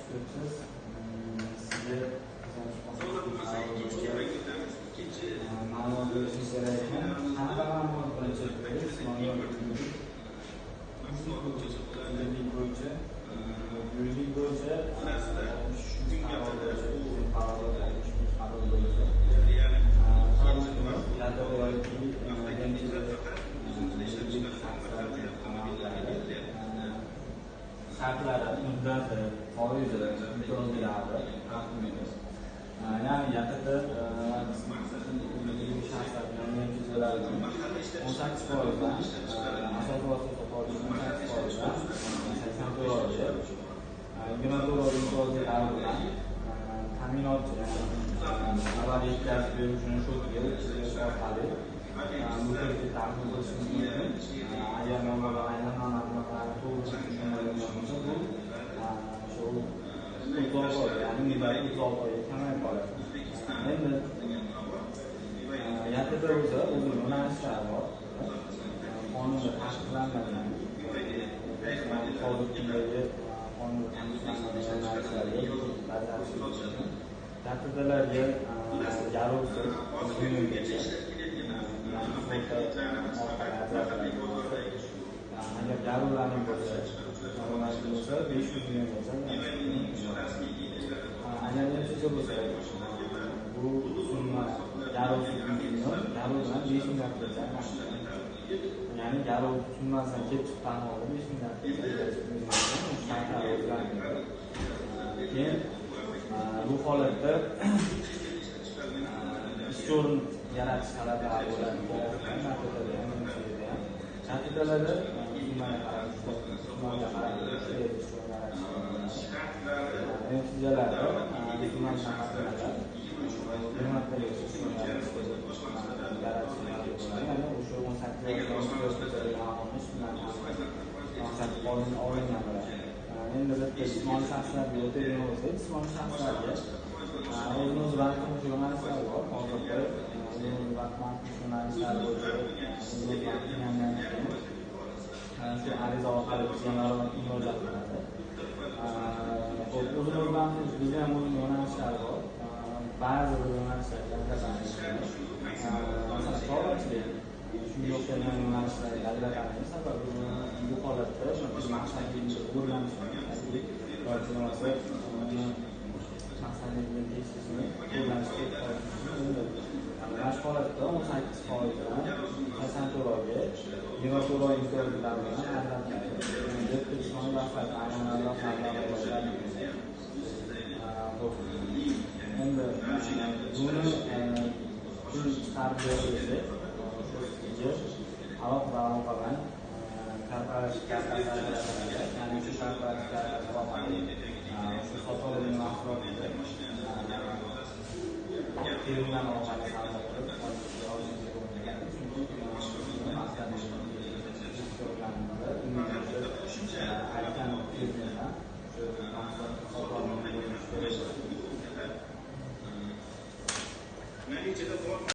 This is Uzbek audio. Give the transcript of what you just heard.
Tushibsiz. Sizga ma'lumot berishim kerak ekan. Qanaqa ma'lumot birinchi yuridik bo'yicha, yuridik bo'yicha qaror bo'yicha shartlari, muddati, foizi, imtiyozlari taqdim. Ya'ni YTT shaxslar bilan MCZlar uchun 18%dan asosiy vosita foizi 18%dan 84 oyga, 24 oy imtiyozlari bilan ta'minotchi, ya'ni tovar yetkazib beruvchini shotiga chizish orqali bu kredit taqdim qilish mumkin. Agar mablag'lar aynan ma'lumotlarni to'g'ri tushunilgan bo'lsa, bu shu 36 oy, ya'ni muddati 36 oyga kamayib qoladi. Endi YTT o'zi o'zini yo'nalishlari bor. Qonunda taqiqlanmagan. Hozirgi kundagi qonunda taqiqlanmagan yo'nalishlarga bajarish mumkin. YTTlarga garovsiz 100 milliongacha agar garovlarning bo'lsa, 500 milliongacha. Agar MCZ bo'lsa, bu summa garovsiz 100 million, garov bilan 5 milliardgacha. Ya'ni garov summasidan kelib chiqqan holda 5 milliardgacha shartlari o'zgarmaydi. Keyin bu holatda ishchi o'rin yaratish talablari bo'ladi. YTTda ham, MCZda ham. YTTlarda summaga qarab, summaga qarab ishchi o'rin yaratish. MCZlarda summaga qarab bir martaga ishchi o'rin yaratish bo'ladi. Ya'ni o'sha 18 yoshgacha aholini ish bilan ta'minlash olingan bo'ladi. Endi biz jismoniy shaxslarga o'tadigan bo'lsak, jismoniy shaxslarga o'zini o'zi band qilish yo'nalishlari bor. Hozirda o'zini o'zi band qilish yo'nalishlari bo'yicha o'zini o'zi band qilgandan keyin shu ariza orqali bizga murojaat qiladi. O'zini o'zi band qilish bizda ham o'zini yo'nalishlari bor. Ba'zi bir yo'nalishlarga ajratamiz. Masalan, chorvachilik shunga o'xshagan yo'nalishlarga ajratamiz. Sababi bu holatda maqsadli o'rganish yoki bo'lmasa maqsadli tekshirishni qo'llanishga. Mana shu holatda 18%dan 84 oyga 24 oy imtiyozlar bilan ajratiladi. Jismoniy shaxslar aynan mablag'lar. Endi buni pul chiqarib berilishi shu sizga alohida aloqa bilan korporativ kartasi ajratiladi. Ya'ni shu korporativ kartasi orqali shu sotib olingan mahsulotni terminal orqali savdo qilib olishga bo'ladi. Chunki maqsadli